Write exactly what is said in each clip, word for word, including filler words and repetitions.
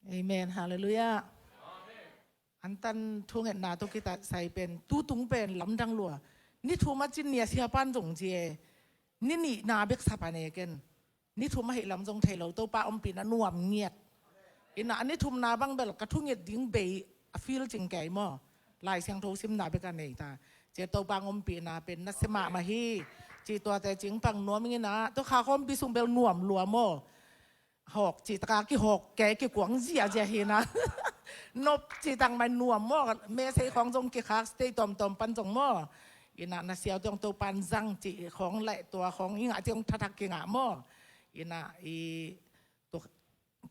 Amen. Halleluiah. Antan thungetna tawh kisai pen tutung pen lamdang lua. Ni thum a cin ni a siapan zong ci e. Ni nihna bek sa pan e ken. Ni thum a hih lam zong thei lo, Topa ompihna nuam ngiat. Ina a ni thumna bang bel ka thunget ding bei a feel cing kei maw. Lai Siangtho simna bek a nei ta. Cia Topa ompihna pen na sia mahmah hi. Ci tuate cing pang nuam ing ina. Tua kha khawmpi sung bel nuam lua maw. Hawk cih taka kihawk kei kikuang ziahziah hi na. Nop cih tang mai nuam maw, mesei khawng zong kikhak stage tawmtawm pan zong maw. Ina na siau tiang Topan zang cih khawng leh tua khawng i ngah tiang thathak kingah maw. Ina i tua,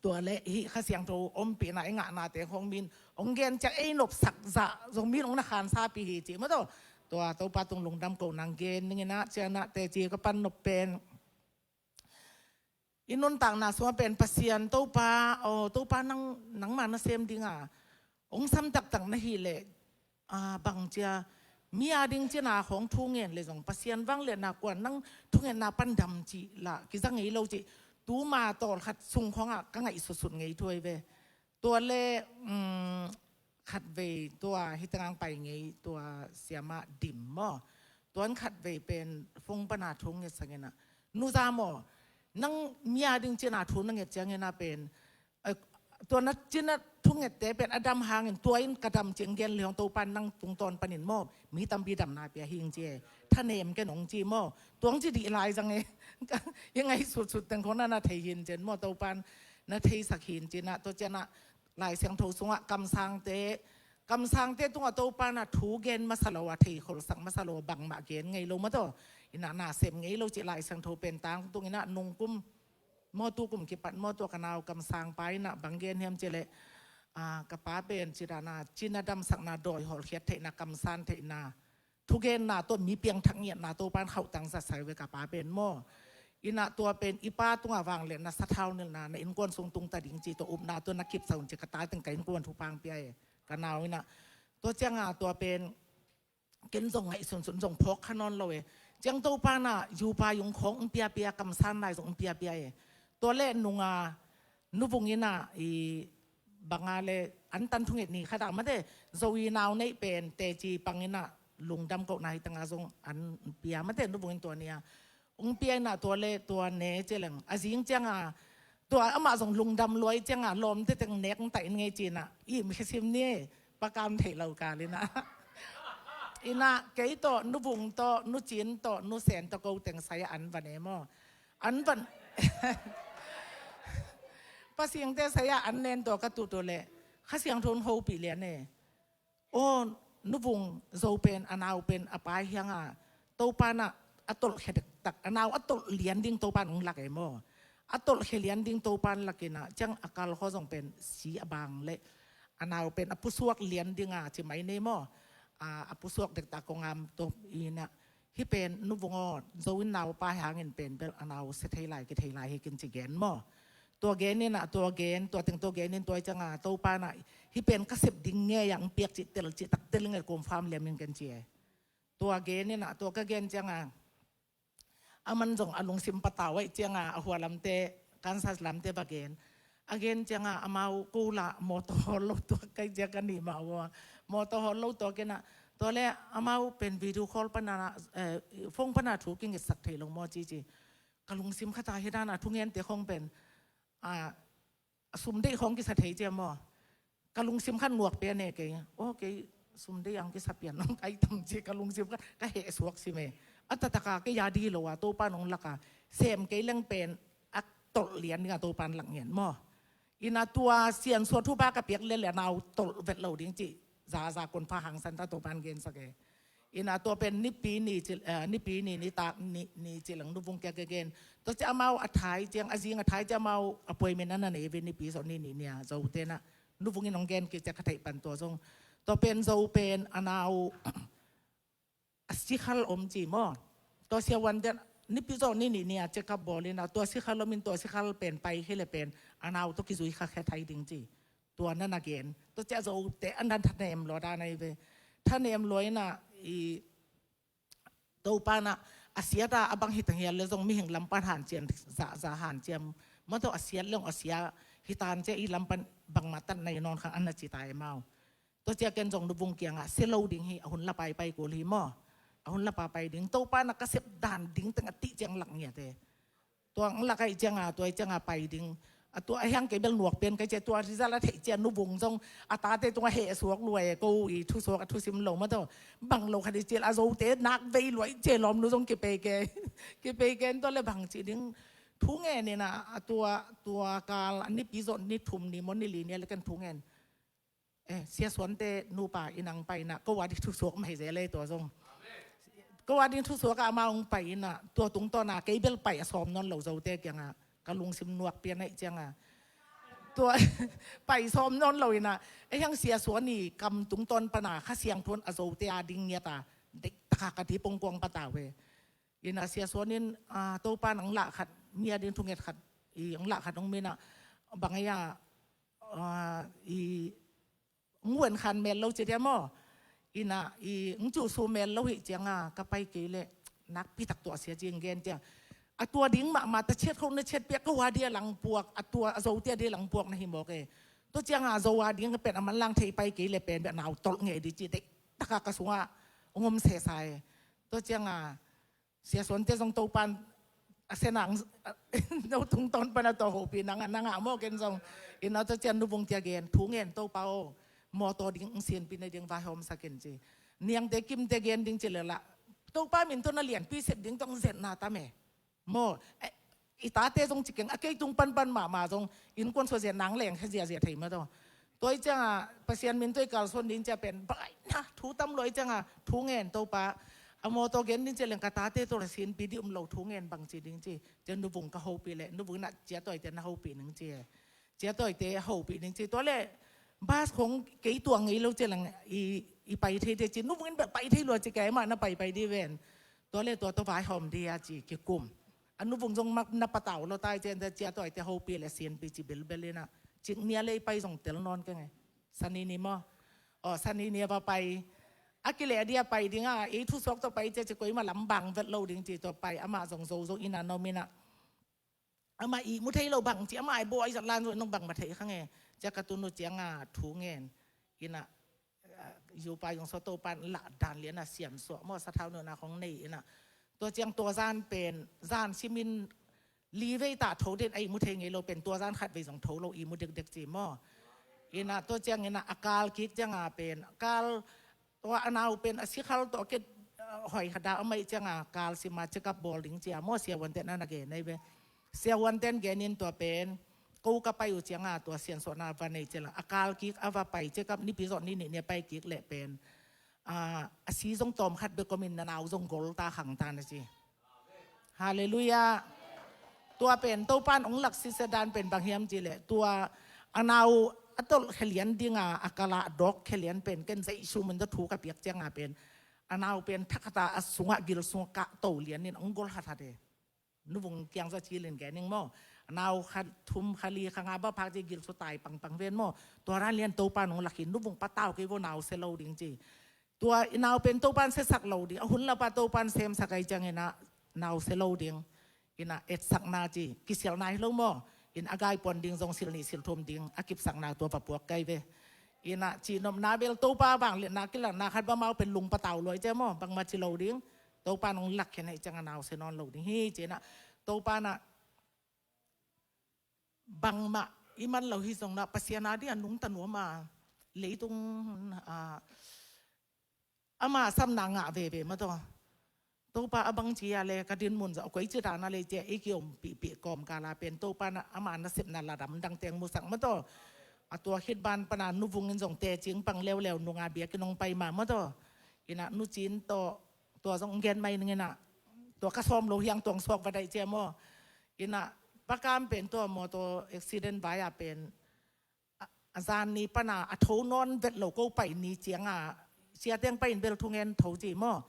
tua leh hih Kha Siangtho ompihna i ngahnate khawng min hong gen ciang ei nopsak zah zong min hong na khansapi hi cih maw tawh. Tua Topa tung lungdam ko nang gen ning ina cianah teci ka pan nop pen. I nuntakna sungah pen Pasian Topa, aw Topa nang, nangma nasem dinga hong sam taktak na hih leh, a, bang cia mi a ding cina khawng thungen leh zong Pasian vangliatna kuan nang thungetna pan dam cih lah kiza ngei lo cih tuma tawlkhat sung khawngah ka ngaihsutsut ngei thuai ve. Tua le, um, khatvei tua hih tengah pai ngei tua siamah dim maw. Tuan khatvei pen phone pana thu ngetsak ina. Nuza maw, nang mi a ding cina thu na nget ciang ina pen, eh, tua na cina thu ngette pen a dam hangin tua in ka dam cing gen liang Topan nang tungtawn panin maw. Mi tampi damna pia hing ci e. Thanem ken hong ci maw. Tuang ci dih lai zang e. I ngaihsutsut teng khawng na na thei hin cin maw Topan na theisak hin cina tua cina Lai Siangtho sungah kamsangte, kamsangte tungah Topa na thu gen masa lo a, thei kholsak masa lo a, bangmah gen ngei lo maw tawh. Ina na sem ngei lo cih Lai Siangtho pen tangtung ina nungkum maw tukum kipat maw tua ka nau kamsang pa ina bang gen hiam cih leh, a, ka pa pen cih dana cina damsakna dawi hawlkhiat theihna kamsan theihna thugenna tawh mi piangthak ngiatna Topan khauhtang zatsai ve ka pa pen maw. Ina tua pen i pa tunga vangliatna sathau nilhna na innkuan sung tungta ding ci tua upna tua na kipsa un ci ka ta teng ka innkuan thupang pia e. Ka nau ina tua cianga tua pen ken zong ngaihsunsun zong phawk kha nawn lo e. Ciang Topa na yupa yung khawng ung piapia kamsan lai zong ung piapia e. Tua leh nunga nuvung ina i banga le antan thunget ni khat ah mate Zo i nau neih pen teci pang ina lungdam kohna hi tanga zong an pia mate nuvung in tua nia. Ung pia ina tua le tua ne celeng a zing cianga tua amah zong lungdam luai cianga lawmte teng nek ta in ngei cina i mi khesim ni pakam theih lo kal ina. Ina kei tawh nuvung tawh nucin tawh nusen tawh ko teng sai an va ne maw. An van Pasingte saya an nen tua ka tutu le Kha Siangtho in hopih lian e. O nuvung Zo pen a nau pen a pai hianga Topa na a tolh khedek tak a nau a tolh lian ding Topa nung lak e maw. A tolh khe lian ding Topa lak ina ciang a kal kho zong pen si a bang le a nau pen a pusuak lian dinga ci mai nei maw. A, a pusuak dek tak kongam to ina Hih pen nuvung aw Zo in nau a pai hangin pen bel a nau sia thei lai kithei lai hi kin ci gen maw. Tua gen ina tua gen tua teng tua gen in tua i cianga Topa na hih pen ka sep ding ngei ang piak cih tel cih tak tel nge kum fam liam in ken ci e. Tua gen ina tua ka gen cianga aman zong a lungsim patau aih cianga a hua lamte Kansas lamte va gen. A gen cianga amau ko la mawtaw hawl lo tuak kai cia ka nih mah ua mawtaw hawl lo tuak ina tua le amau pen video call pana, eh, phone pana thu kingetsak thei lo maw cici. Ka lungsim khata hi dana thungente khong pen a sum deih khong kisa thei cia maw. Ka lungsim khat nuak pia ne kei. O kei sum deih ang kisa pian nong kai tam ci ka lungsim khat ka heh suak si me. A tataka kei a di lo a Topa nong laka sem kei leng pen a tolh lian dinga Topan lak ngen maw. Ina tua siansuat thupa ka piak lele a nau tolh vet lo ding ci zaza kun pha hangsan ta Topan gensak e. Ina tua pen nipi ni ci, eh, nipi ni nitak ni, ni ci lang nuvung kia ka gen. Tua ci amau a thai ciang a zing a thai ci amau a puai men ana nei ve nipi zo ni ni nia zo tena nuvung in ong gen ki cia ka thei pan tua zong. Tua pen zo pen a nau a sikhal om ci maw. Tua sia wan den nipi zo ni ni nia cia ka bawl ina tua sikhal om in tua sikhal pen pai hi le pen a nau tua kizui kha khe thai ding ci. Tua na na gen tua cia zo te a nan thanem lua dan ai ve. Thanem lua ina i Topa na a siat a a bang hi tang hial le zong mihing lam pan hanciam za za hanciam. Maw tawh a siat leng a sia Hi tan cia i lam pan bangmah tat na hi nawn kha, an na ci ta e mau. Tua cia ken zong nu Vung kiangah sia lo ding hi, a hun lapa i pai kul hi maw. A hun lapa pai ding, Topa na ka sep dan ding teng a tih ciang lak ngiat e. Tua ang lak aih cianga, tua aih cianga pai ding. A tua a hiang kei bel nuak pian kai cia, tua result a theih cia nu Vung zong a tate tungah heh suak lua e, ko i thusuak a thusim lo mah tawh. Bang lo khat i cil a Zote nak vei lua i cia lawm nu zong kipei ke. Kipei ke tua le bang ci ding. Thu ngen ina a tua, tua kal a nipi zawh ni thum ni maw ni li ni a le kan thu ngen. Eh, Sia Suante nupa in ang pai ina, ko a ding thusuak mai zel e tua zong. Ko a ding thusuak a amah hong pai ina, tua tungtawn a kei bel pai a sawm nawn lo Zote kianga, ka lungsim nuak pian aih cianga. Tua pai sawm nawn lo ina, eh, hiang Sia Suan i kam tungtawn pana Kha Siangtho in a Zote a ding ngiat a, deih taka ka ti pongkuang patau e. Ina Sia Suan in, ah, Topa in ang lah khat, mi a ding thunget khat, i ang lah khat hong mina, bang aia, ah, i ng uen khan mel lo ci dia maw. Ina i ng cu su mel lo hi cianga ka pai kei le nakpi tak tuah sia ci ng gen cia. A tua ding mahmah ta ciat kho na ciat piak ka hua dia langpuak, a tua a Zote a dia langpuak na hi mawk e. Tua cianga Zo a ding ka pen a manlang thei pai kei le pen bia nau tolh ngei di ci dek taka ka sunga ngom sesa e. Tua cianga Sia Suante zong Topan a senang no tungtawn pana tua hopih nang a nang a maw ken zong. Ina tua cian nu Vung tia gen thu ngen Topa aw, mawtaw ding ng sinpi na ding vaihawm sakin ci. Niangte kimte gen ding ci lela Topa min tawh na lianpi sep ding tong zetna tame. Maw, eh, i tate zong ci keng a kei tung panpan mahmah zong innkuan sua zia nang leng kha ziazia thei mah tawh. Tua i cianga Pasian min tawh i kalsuan ding cia pen baina thu tam lua i cianga thu ngen Topa. A mawtaw gen ding cia leng ka tate tawh la sinpi dih um lo thu ngen bang ci ding ci. Cia nu Vung ka hopih le nu Vung na cia tawite na hopih ning ci e. Cia tawite hopih ning ci tua le bas khong kei tuang ngei lo cia leng i, i pai thei te ci nu Vung in bel pai thei lua ci kei mah na pai pai dih ven. Tua le tua tawh vaihawm dih a ci kikum. A nu Vung zong mak na patau lo tai cian cia tawite hopih le sinpi ci bilbel ina. Cik nia le i pai zong tel nawn keng e. Sani ni maw. Aw, sani ni a va pai. A kileh a dia pai dinga ei thusuak tawh pai cia ci koima lam bang vet lo ding ci tawh pai amah zong zo zo ina nom ina. Amah i mu thei lo bang ci amah i bawi zat lan zo nong bang ma thei khange. Cia ka tunu cianga thu ngen. Ina Yupa yong so Topan lah dan liana siam suah maw sathau nuna khong nei ina. Tua ciang tua zan pen zan simin li vei ta tho den a i mu thei ngei lo pen tua zan khat vei zong tho lo i mu dekdek ci maw. Ina tua ciang ina a kal kik cianga pen kal tua a nau pen a sikhal tua kit hoi khada a mai cianga kal sima check up bawl ding cia maw sia wanten a na gen ei ve. Sia wanten genin tua pen ko ka pai uh cianga tua siansuahna va nei cila a kal kik a va pai check up nipi zawh ni nih ni a pai kik leh pen a si zong tawm khat bek komin na nau zong gol ta khang ta na ci. Halleluiah. Tua pen Topan ong lak sisia dan pen bang hiam ci leh tua a nau a tolh khelian dinga a kala dawk khelian pen ken Jesu min tawh thu ka piak cianga pen a nau pen thakhata a sungah gil sungah kah to lianin ong gol khathat e. Nuvung kiang za cilin gening maw. A nau khat thum kha li kha nga ba phak ci gil su tai pangpang ven maw. Tua ran lian Topan ong lak hi nuvung patau kei vo nau se lo ding ci. Tua i nau pen Topan sesak lo ding a hun lapa Topan semsak ai ciangina nau se lo ding. Ina etsakna ci kisialna hi lo maw. In a gai puan ding zong sil nih sil thum ding a kipsakna tua va puak kai ve. Ina cihnopna bel Topa vang liatna kilatna khat va mau pen lung patau luai cia maw bangma ci lo ding. Topa nong lak khen ahi cianga nau se nawn lo ding hi cina. Topa na bangmah i man lo hi zong na Pasian a ding a nungta nuam a leitung a ama samna ngah veve mah tawh. Topa a bang ci a le ka din mun zah koi ci dana le cia i ki om pihpih kawm kala pen Topa na ama nasepna la dam dang teng musak mah tawh. A tua khit ban pana nuvungin zong tecing pang leuleu nunga biakin ong pai mah mah tawh. Ina nucin tawh tua zong gen mai ningina tua ka sawm lo hiang tuang suak va daih cia maw. Ina pakam pen tua mawtaw accident vai a pen a zan ni pana a tho nawn vet lo ko pai ni cianga siateng pai in bel thungen tho ci maw.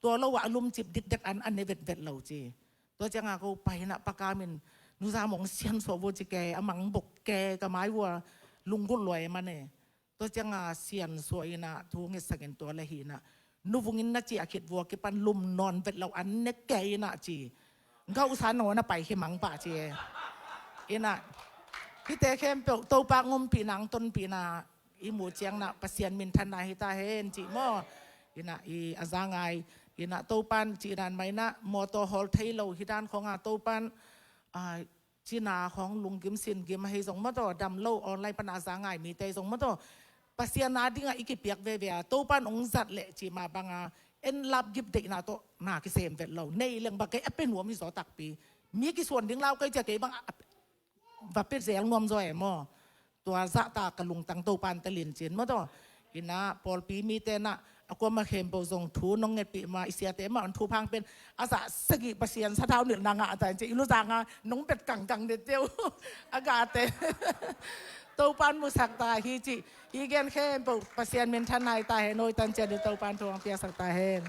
Tua lo ah a lumcip dikdek an a ne vetvet lo ci. Tua cianga ko pai na pakam in nuza mong sian suah vo ci ke a mang bok ke ka mai vua lunggulh luai man e. Tua cianga sian suah ina thu ngetsakin tua le hina nuvungin na ci a khit vua kipan lum nawn vet lo an ne ke ina ci. Gauh sa naw na pai hi mang pah ci e. Ina Hihte khempeuh Topa hong ompihna, hong tonpihna i muh ciangin ah Pasian minthanna hi ta hen cih maw. Inah i a za ngai, inah Topan cih dan mah inah mawtaw hawl thei lo hi dan khawng a Topan, a, cina khawng lunggim singim ahi zong maw taw, dam lo online pan a za ngai mite zong maw taw, Pasian a dingah i kipiak veve a Topan hong zat leh cih mah bang a, en lap gip deihna tawh na kisem vet lo. Nei leng bang kei a pia nuam hi zaw takpi. Mi kisuan ding lau kei cia kei bang a, a, va pia zel nuam zaw e maw. Tua zahta ka lungtang Topan telin cin maw taw. Inah pawlpi mite nah a kuamah khempeuh zong thu nong ngetpih mah, i siate mah hong thupha hong pia in, a zah sagih Pasian sathau nilhna ngah ta in ci, i luzang a nong bet kangkang det deuh a gate. Topan musak ta hi ci, i gen khempeuh Pasian minthanna hi ta hen, awi tan ciat in Topan thu hong piaksak ta hen.